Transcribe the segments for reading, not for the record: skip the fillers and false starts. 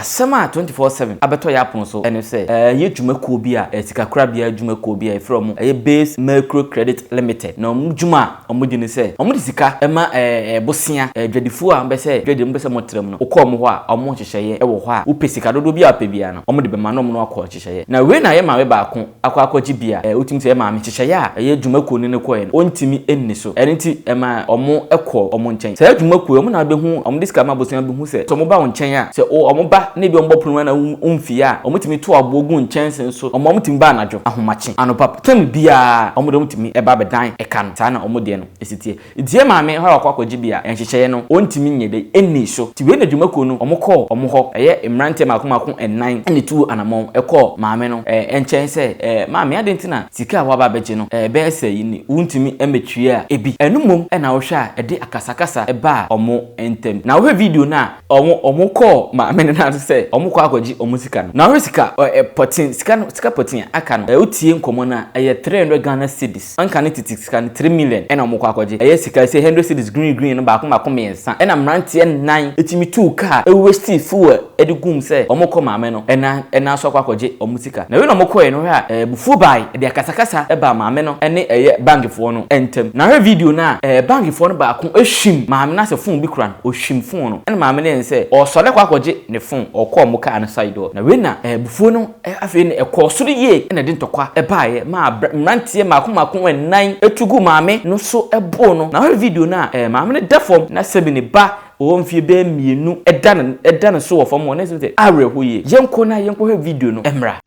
Asɛm a 24/7 abɛtɔ yɛn apono so ne sɛ, ɛyɛ dwumakuo bi a, sikakorabea dwumakuo bi a yɛfrɛ wɔn ɛyɛ Base Micro Credit Limited. Na wɔn dwuma a wɔdi ne sɛ, wɔde sika ma bosea, dwadifoɔ a wɔpɛ sɛ dwadie wɔpɛ sɛ wɔtra mu no, wokɔ wɔn hɔ a, wɔn nhyehyɛeɛ wɔ hɔ a, wopɛ sika dodoɔ bi a wopɛ biara no, wɔde bɛma na wɔn ne wo akɔ nhyehyɛeɛ. Na wei na yɛ maame baako akɔ akɔgye bi a, wotumi sɛ yɛ maame nhyehyɛeɛ a ɛyɛ dwumakuo no ne kɔeɛ no, ɔntumi nni so. Ɛno nti ɛma wɔkɔɔ wɔn nkyɛn. Saa dwumakuo yi, wɔn na bɛhu, wɔde sika ma abusua bɛhu sɛ, sɛ wɔba wo nkyɛn a, sɛ wɔba na ebi wɔbɔ pono na womfie a, wɔtumi to aboɔ gu nkyɛnse so. Wɔn wɔtumi ba anadwo, ahomakye, anɔpa, tam biara wɔn deɛ wɔtumi ba bɛdan ɛka no. Saa na wɔn deɛ no si teɛ. Nti yɛ maame hɔ a wakɔ akɔgye bi a, nhyehyɛeɛ no, ɔntumi nyɛ dɛ nni so. Nti wei na dwumakuo no, wɔkɔɔ wɔn hɔ, ɛyɛ mmeranteɛ mmaako mmaako nnan na ɛtuu anamɔn kɔɔ maame no nkyɛn sɛ, Maame, adɛn nti na sika a woaba abɛgye no, ɛbɛyɛ sɛ yi ni, wontumi mmɛtua bi? Ɛno mmom na wohwɛ a, ɛde akasakasa baa wɔn ntam. Na wohwɛ video no a, wɔn wɔkɔɔ maame no nan so sɛ wɔkɔ akɔgye wɔn sika no. Na wohwɛ sika pɔten, sika no, sika pɔten a aka no, wotie nkɔmmɔ no a, ɛyɛ 300 Ghana cedis. Anka ne tete sika no 3 million ɛna ɔmo kɔ akɔgye. Ɛyɛ sika sɛ 100 cedis green green no baako baako mmiɛnsa ɛna mmeranteɛ nnan etumi tuu kaa ɛwaste fuel ɛde gum sɛ ɔmo kɔ maame no ɛna ɛna so akɔ akɔgye ɔmo sika. Na wei na ɔmo kɔɛ no, hwɛ a ɛbufuo bae, ɛde akasakasa ɛbaa maame no ɛne ɛyɛ bankfoɔ no ɛntɛm. Na hwɛ video no a, bankfoɔ no baako ehwim maame no asɛ phone bi kura no, ohwim phone no, ɛna maame no yɛn sɛ ɔsɔre akɔ akɔgye ne phone, ɔkɔ ɔmo kaa no side hɔ. Na wei na ɛbufuo no afei no ɛkɔɔ soro yie ɛna ɛde ntɔkwa ɛbaeɛ maa mmeranteɛ mmaako mmaako nnan etu gu maame no so ɛboo no. Na hwɛ video no a, maame no da fam na sɛbi ne ba wɔwɔ mfie bɛyɛ 2 ɛda ne so wɔ fam hɔ na ɛsɛ sɛ awerɛho yie. Yɛnkɔ na yɛnkɔhwɛ video no mmra.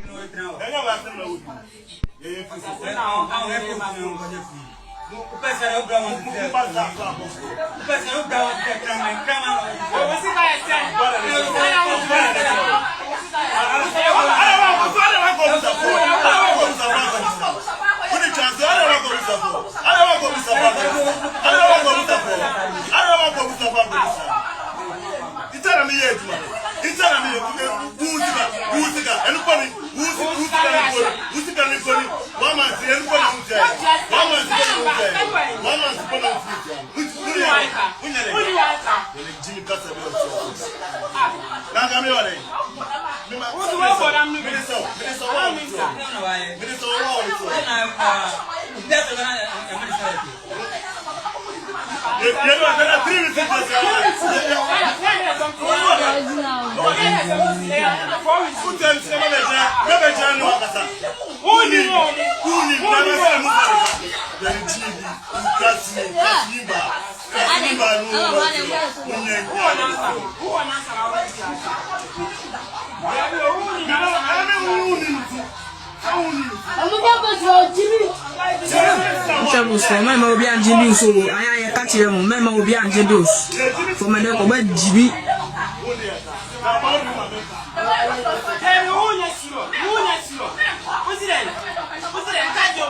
Itara mi yɛ adwuma no, itara mi yɛ wusika wusika ɛnu kɔ ni wusika ni kɔ ni wusika ni kɔ ni 1 month ɛnu kɔ na wutia yɛ, 1 month kɔ na wutia yɛ, 1 month kɔ na wutia yɛ, wunya dɛ yɛlɛ jimi kasa bi ɔsi ɔsi n'aka mi wɔ dɛ mi ma mi de sɛ mi de sɛ wa ɔdi tó mi de sɛ wa ɔdi tó. Yɛ yɛ yɛ 3 weeks yɛ sɛ. Wotɛ nti na mɛbɛgyina mɛbɛgyina ne wakasa. Wuni wuni na bɛ sɛ mu fa yɛde gyi bi nkasini nkasini ba nkasini ba no wɔ wonyɛ nka. Ɛmi wuni ntu wuni ntu. Nkyɛ busua, mɛma obi angye bills o. Ayɛ a yɛka kyerɛ mo, mɛma obi angye bills. Fɔmɛdɛ kɔbɛ gyibi. Tell me who you sure? Who you sure? Who's it? Who's it? Kajo.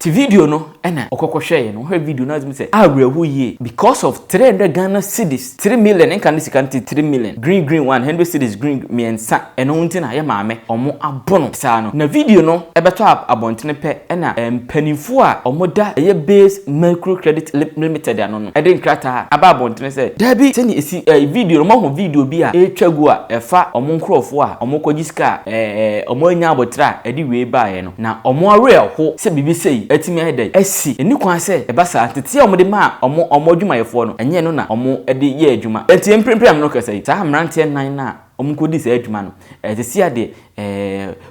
Ti video no ɛna ɔkɔkɔhwɛeɛ no, wohwɛ video no azumi sɛ awerɛho yie because of 300 Ghana cedis, 3 million nka ne sika no te 3 million green green 100 cedis green mmiɛnsa. Ɛno nti na yɛ maame ɔmo abo no saa no. Na video no ɛbɛtɔ abɔntene pɛ ɛna mpanimfoɔ a ɔmo da ɛyɛ Base Micro Credit Limited ano no ɛde nkrataa aba abɔntene sɛ daabi, sɛnea esi video no, ɔmo ahu video bi a ɛretwa gu a ɛfa ɔmo nkurɔfoɔ a ɔmo kɔgye sika a ɔmo anya abotire a ɛde wei baeɛ no, na ɔmo awerɛho sɛ biribi sɛyi atumi ayɛ dɛ asi ɛni kwan sɛ ɛba saa. Tete a ɔmo de maa ɔmo adwumayɛfoɔ no, ɛnyɛ no na ɔmo de yɛ adwuma. Nti mprempren a mo no kasa yi, saa mmeranteɛ nnan no a ɔmo kɔdi saa adwuma no, ɛte adeɛ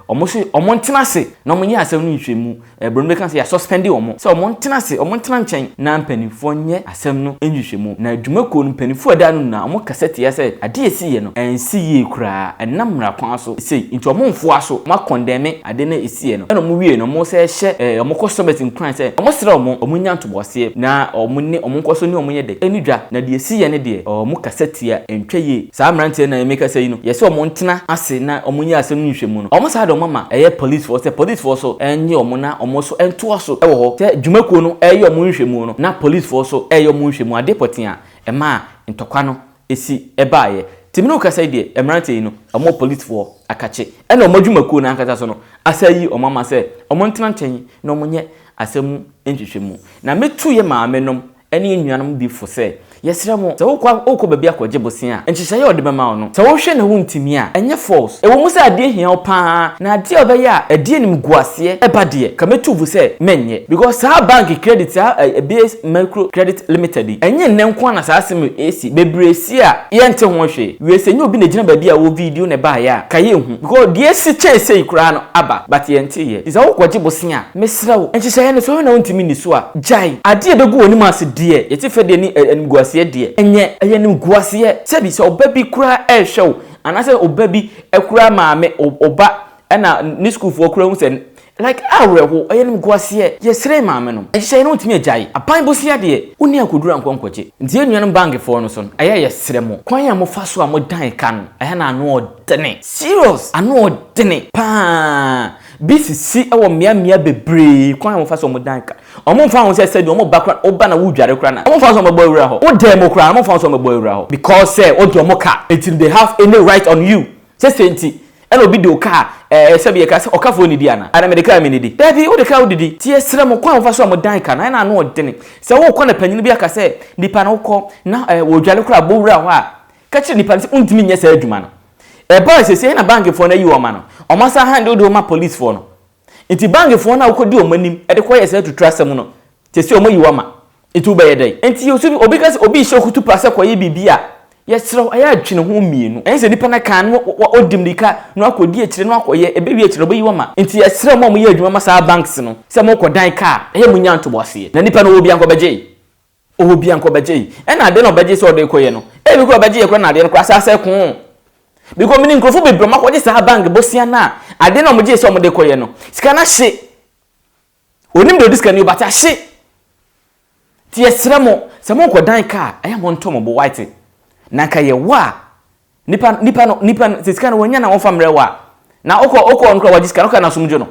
ɔmo so ɔmo ntena ase na ɔmo nyɛ asɛm no nhwɛmu. Buroni bɛka sɛ yɛasuspend ɔmo sɛ ɔmo ntena ase, ɔmo ntena nkyɛn na mpanimfoɔ nyɛ asɛm no nhwehwɛmu. Na adwumakuo no mpanimfoɔ a ɛda no nyinaa, ɔmo kasa tia sɛ adeɛ esi yɛ no ɛnsi yie koraa, ɛnam mmara kwan so sei, nti ɔmo mfoa so. Ɔmo acondemn ade no esi yɛ no, ɛna ɔmo wie no, ɔmo sɛ hyɛ ɔmo customers nkuran sɛ ɔmo srɛ ɔmo ɔmo nya ntoboaseɛ na ɔmo ne ɔmo nkɔ so ne ɔmo yɛ dɛ ɛni dwa. Na deɛ esi yɛ no deɛ, ɔmo kasa tia, ntwa yie. Saa mmeranteɛ na ɛmɛ kasa yi no, yɛsɛ ɔmo ntena ase na ɔmo nyɛ asɛm no nhwɛmu no, ɔmo saa de ɔmo ama ɛyɛ policefoɔ sɛ policefoɔ so ɛnye ɔmo na ɔmo so ɛntoa so ɛwɔ hɔ sɛ dwumakuo no ɛyɛ ɔmo nhwɛmu no na policefoɔ so ɛyɛ ɔmo nhwɛmu. Adeɛ pɔtee a ɛmaa ntɔkwa no esi ɛbaayɛ tìmí no kasa yi deɛ, mmeranteɛ yi no, ɔmo policefoɔ akakye ɛna ɔmo adwumakuo no ankasa so no asa yi ɔmo ama sɛ ɔmo ntena nkyɛn na ɔmo nyɛ asɛm nhwehwɛmu. Na metu yɛ maame nom ɛne nnuanom bi fo sɛ Yɛsrɛ mo, sɛ wokɔ wokɔ baabi akɔgye bosea a, nhyehyɛeɛ a wɔde bɛma wo no, sɛ wohwɛ na wontumi a, ɛnyɛ force. Ɛwɔ mu sɛ adeɛ hia wo pa ara, na adeɛ a wobɛyɛ a ɛde animguaseɛ ba deɛ, ka mɛtu wo fo sɛ mɛnyɛ. Because saa bank credit, saa Base Micro Credit Limited yi, ɛnyɛ nnɛ nko ara na saa asɛm yi resi. Bebree si a yɛnte ho hwee. Wei sɛ ɛnyɛ obi na ɛgyina baabi a ɔwɔ video na ɛbaeɛ a, ka yɛnhu. Because deɛ asi kyɛn sei koraa no aba, but yɛnteeɛ. Nti sɛ wokɔgye bosea a, Mesrɛ wo, nhyehyɛeɛ no, sɛ wohwɛ na wontumi nni so a, gyae. Adeɛ a ɛbɛgu w'anim ase deɛ, yɛte fɛdeɛ ne animguaseɛ deɛ, ɛnyɛ. Ɛyɛ animguaseɛ. Sɛbi, sɛ ɔba bi koraa rehwɛ wo, anaasɛ ɔba bi koraa maame, ɔba ɛna ne sukuufoɔ koraa hu sɛ, like, awerɛho, ɛyɛ animguaseɛ. Yɛsrɛ maame no, nhyehyɛeɛ no wontumi agyae. Aban bosea deɛ, wonni akoduru ankɔ nkɔgye. Nti yɛn nuanom bankfoɔ no so no, ɛyɛ a yɛsrɛ mo, kwan a mofa so a modan ka no, ɛyɛ na ano ɔdene. Serious! Ano ɔdene paa. Bi sisi wɔ mmea mmea bebree kwan a wɔfa so wɔn dan ka. Wɔn nfa ho sɛ sɛdeɛ wɔn ba kora woba na wodware kora na wɔn nfa ho sɛ wɔn bɛbɔ awura hɔ. Wo dan mu koraa wɔn nfa ho sɛ wɔn bɛbɔ awura hɔ because sɛ wode wɔn ka nti they have any right on you. Sɛ sɛ nti ɛna obi de wo ka a ɛɛ sɛbi yɛka sɛ ɔkafoɔ nidi ana? Ana mede ka a menidi? Dabi wode ka a wodidi. Nti yɛsrɛ mo kwan a wɔfa so a wɔn dan ka no ɛna ano ɔdene. Sɛ wokɔ na panyin bi aka sɛ nipa no wokɔ na ɛɛ wɔdware koraa bɔ wura hɔ a ka kyerɛ nipa no sɛ wontumi nyɛ saa adwuma no. Ɛbaa sɛsei na bankfoɔ no ayi wɔn ama no, wɔn asan hand wode wɔn ma policefoɔ no. Nti bankfoɔ no a wokɔdi wɔn anim de kɔyɛ saa atutura asɛm no, sɛsei wɔn ayi wɔn ama. Nti wobɛyɛ dɛn? Nti yɛ osu obi ka sɛ obi rehyɛ wo kutupa sɛ kɔyɛ biribi a, yɛsrɛ wo ɛyɛ a dwene ho mmienu. Ɛnyɛ sɛ nipa no kaa no ɔdi mmirika na wakɔdi akyire na wakɔyɛ, ɛbɛwie akyire no ɔbɛyi wɔn ama. Nti yɛsrɛ mo a moyɛ adwuma ma saa banks no sɛ mokɔdan kaa, ɛyɛ a monya ntoboaseɛ. Na nipa no ɔwɔ bi anka ɔbɛgye. Ɔwɔ bi a nka ɔbɛgye yi. Ɛna adeɛ na ɔbɛgye sɛ ɔde rekɔyɛ no. Ebi koraa ɔbɛgye yɛ koraa na adeɛ no koraa asa asɛ koo. Because menim nkurɔfoɔ bebree ɔmo akɔgye saa bank bosea no a adeɛ na ɔmo gye sɛ ɔmo de kɔyɛ no sika no ahye. Onim deɛ ɔde sika no yɛ but ahye. Nti yɛsrɛ mo sɛ mokɔdan kaa ɛyɛ mo nto mo bo wate. Na nka yɛwɔ a Nipa nipa no nipa no sɛ sika no wɔnya na wɔfa mmerɛ wɔ a na wokɔ wokɔ no koraa wɔgye sika no koraa n'asom dwo no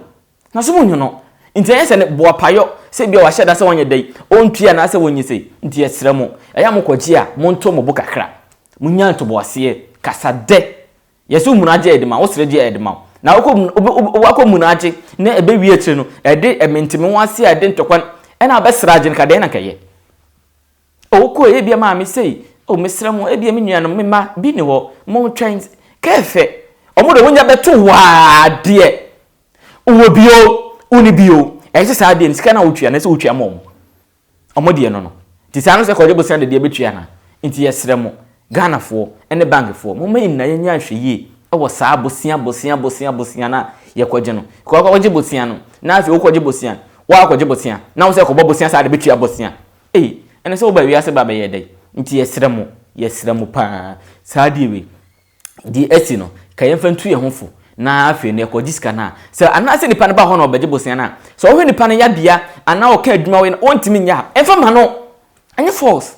n'asom nyo no nti ɛnyɛ sɛ ne boapayɔ sɛ bia wahyɛ da sɛ wɔnyɛ dɛn ɔntua anaasɛ wɔnyɛ sei nti yɛsrɛ mo ɛyɛ a mokɔgye a monto mo bo kakra monya ntoboaseɛ kasa dɛ yɛsɛ wo munu agye ɛde ma wo srɛ gye ɛde ma wo na wokɔ wakɔ munu agye na ɛbɛwie akyire no ɛde ɛmenteme ho ase a ɛde ntɔkwa ɛna abɛsrɛ agye no ka dɛn na nkɛyɛ. Oh, wokɔɔ ebia maame sei, oh, mesrɛ mo, ebia me nuanom, me mma bi ni hɔ, montwɛn. Kɛɛfɛ, wɔn de wonya bɛto waa deɛ, wowɔ bi o, wonni bi o, ɛyɛ sɛ saa deɛ no, sika no a wotua no, ɛsɛ sɛ wotua ma wɔn. Wɔn deɛ no no. Nti saa no sɛ kɔgye bosea de deɛ bɛtua no a, nti yɛsrɛ mo, Ghanafoɔ ne bankfoɔ, momma yɛn nyinaa yɛnyɛ ahwɛyie wɔ saa bosea, bosea, bosea, bosea no a yɛkɔgye no. Kɔgye bosea no, na afei wokɔgye bosea, woakɔgye bosea, na wo sɛ kɔbɔ bosea saa de bɛtua bosea. Ei, ɛne sɛ woba wiase ba bɛyɛ dɛn? Nti yɛsrɛ mo, yɛsrɛ mo paa, saa adeɛ wei, deɛ asi no, ka yɛmfa ntu yɛn ho fo, na afei no yɛkɔgye sika no a, sɛ anaasɛ nipa no ba hɔ na ɔbɛgye bosea no a, sɛ wohwɛ nipa no yabea anaa ɔka adwuma wei no, ɔntumi nyɛ a, ɛmfa ma no. Ɛnyɛ force.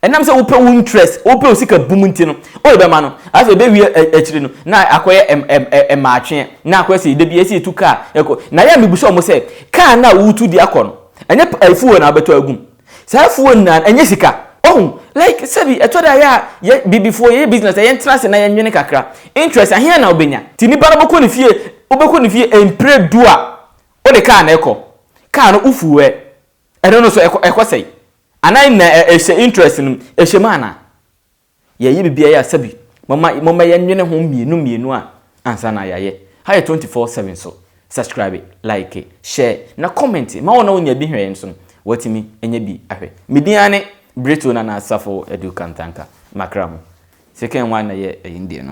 Ɛnam sɛ wopɛ wo interest, wopɛ wo sika bum nti no, wode bɛma no. Afei ɛbɛwie akyiri no, na akɔyɛ mmaatweɛ, na akɔyɛ sɛ da bi ɛsɛ yɛtu kaa ɛkɔ. Na yɛ a mebisa wɔn sɛ, kaa no a woretu de akɔ no, ɛnyɛ fuel na wobɛtɔ agu mu. Saa fuel nyinaa no, ɛnyɛ sika. Wahu? Like, sɛbi, ɛtɔ da a yɛ a, yɛ bibifoɔ yɛyɛ business a, yɛntena ase na yɛnwene kakra. Interest, ahe na wobɛnya? Nti nipa no bɛkɔ ne fie, wobɛkɔ ne fie mprɛ du a, wode kaa na ɛkɔ. Kaa no, wo fuel, ɛno no so ɛkɔ, ɛkɔ sɛe. Anaa na ɛhyɛ interest no mu, ɛhyɛ mu anaa? Yɛyɛ biribiara yɛ a sɛbi momma momma yɛnwene ho mmienu mmienu a ansa na yɛayɛ. Ha yɛ 24/7 so subscribe, like, share na comment ma wɔn a wɔnya bi hwɛɛ nso no wɔatumi anya bi ahwɛ. Me din ara ne Brito Nana Asafo Adu Kantanka. Makra mo. Second one na yɛ ɛyi deɛ no.